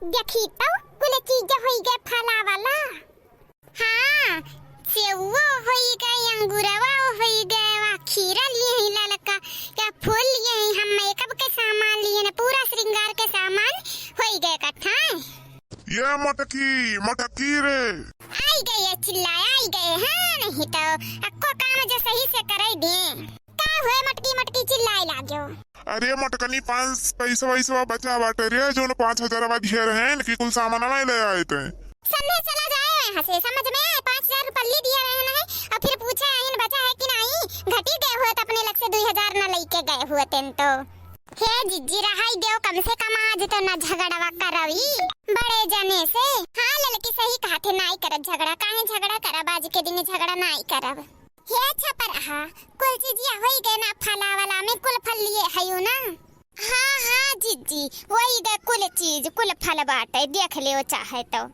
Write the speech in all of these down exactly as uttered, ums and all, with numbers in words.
देखी तो, कुल चीज होई गए फला वाला। हाँ, सेवो होई गए, अंगूरवा होई गए, वा खीरा लिए ही ललका, या फूल लिए ही, हम मेकअप के सामान लिए न, पूरा श्रृंगार के सामान होई गए इकट्ठा। ये मटकी, मटकी रे। आई गए ये चिल्लाए, आई गए, हाँ, नहीं तो अक्को काम जो सही से करे दे। का हुए मटकी मटकी चिल्लाए लाग्यो? अरे मटकनी, पाँच पैसा वैसा बचा बाटे रे, जोन पाँच हजारवा दिहे रहेन कि कुल सामानवा ले आए ते। समझे चला जाए यहाँ से, समझ में आए? पाँच हजार रुपल्ली दिए रहेन है, और फिर पूछे आइन बचा है कि नहीं, घटी गए हुए तो अपने लग से दुई हजार ना लेके गए हुए तेन तो। हे जिज्जी, रहाई देव, कम से कम आज तो ना झगड़वा करवी बड़े जने से। हाँ ललकी सही कहा थे, नाई करब झगड़ा, काहे झगड़ा करब, आज के दिन झगड़ा नाई करब। हे छपरहा, कुल चीजिया होई गए ना फला वाला में, कुल फल लिए हयू ना? हाँ, हाँ, जिज्जी, होई गए कुल चीज, कुल फल बाटे, देख लियो चाहे तो।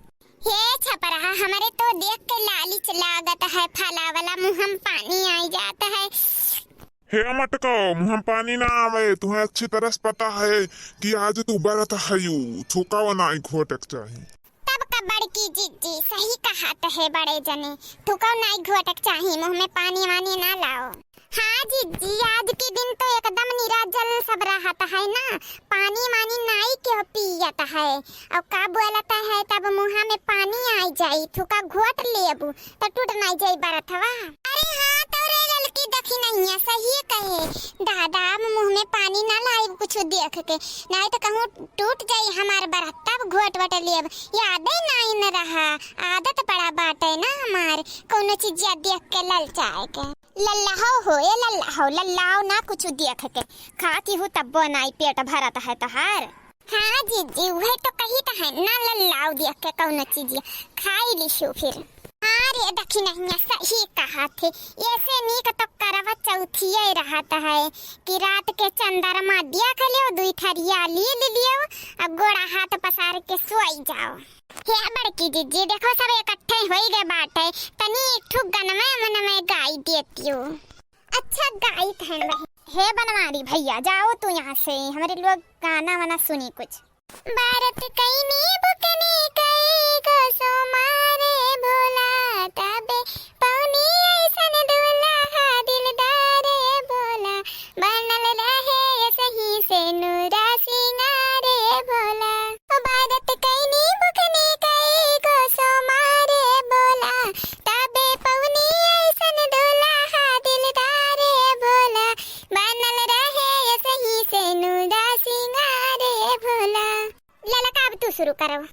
हे छपरहा, हमरे तो देख के लालिच लागत है, फला वाला मुँह में पानी आई जात है। हे मटको, मुँह में पानी ना आवे, तुम्हें अच्छी तरह से पता है कि आज तू बरत हयू, थूका नाई घोटक चाही। तब का बड़की जिज्जी सही कहत है बड़े जने, थूका नाई घोटक चाही, मुँह में पानी वानी ना लाओ। हाँ जिज्जी, आज के दिन तो एकदम निराजल सब रहत है ना, पानी वानी नाई केहू पियत है। और का बोलत है, तब मुँहा में पानी आई जाई, थूका घोट लेबू तो टूट नाई जाई बरथवा। अरे हाँ, तो रे ललकी दखिनहिया सही कहे, दादा अब मुँह में पानी ना लाई कुछ देख के, नाई तो कहूँ टूट जाई हमार बरत, तब घोट वट लेब, यादे नाई न रहा, आदत पड़ा बाटे ना हमार कौनो चीजिया देख के ललचाए के। लल्लाओ हो, ए लल्लाओ, लल्लाओ ना कुछ देख के। खाती हूँ तब्बो नाई पेट भरत है तोहार। हाँ जिज्जी, उहे तो कही तो है ना, लल्लाओ देख के कौनो चीजिया खाई लिशु फिर। हाँ रे दखिनहिया सही कहा थे, ऐसे नीक तो करवा चौथिये रहत है कि रात के चंद्रमा देख लियो, दुई थरिया लील लियो, आ गोड़ा हाथ पसार के सोई जाओ। हे बड़की जिज्जी, देखो सब इकट्ठे होई गए बाटे, तनी एक ठो गनवा मन में गाई देतियो। अच्छा गाई थैन बहिन। हे बनवारी भैया, जाओ तू यहाँ से, हमरे लोग गाना वाना सुनी कुछ। बरत कइनी बुकनी कई गो सोमारे भोला, तबे पौनी ऐसन दुल्हा दिलदारे भोला, बनल रहे सही से नूरा सिंगारे भोला। बरत कइनी बुकनी कई गो सोमारे भोला, तबे पौनी ऐसन दुल्हा दिलदारे भोला, बनल रहे सही से नूरा सिंगारे भोला। ललका, अब तू शुरू करो।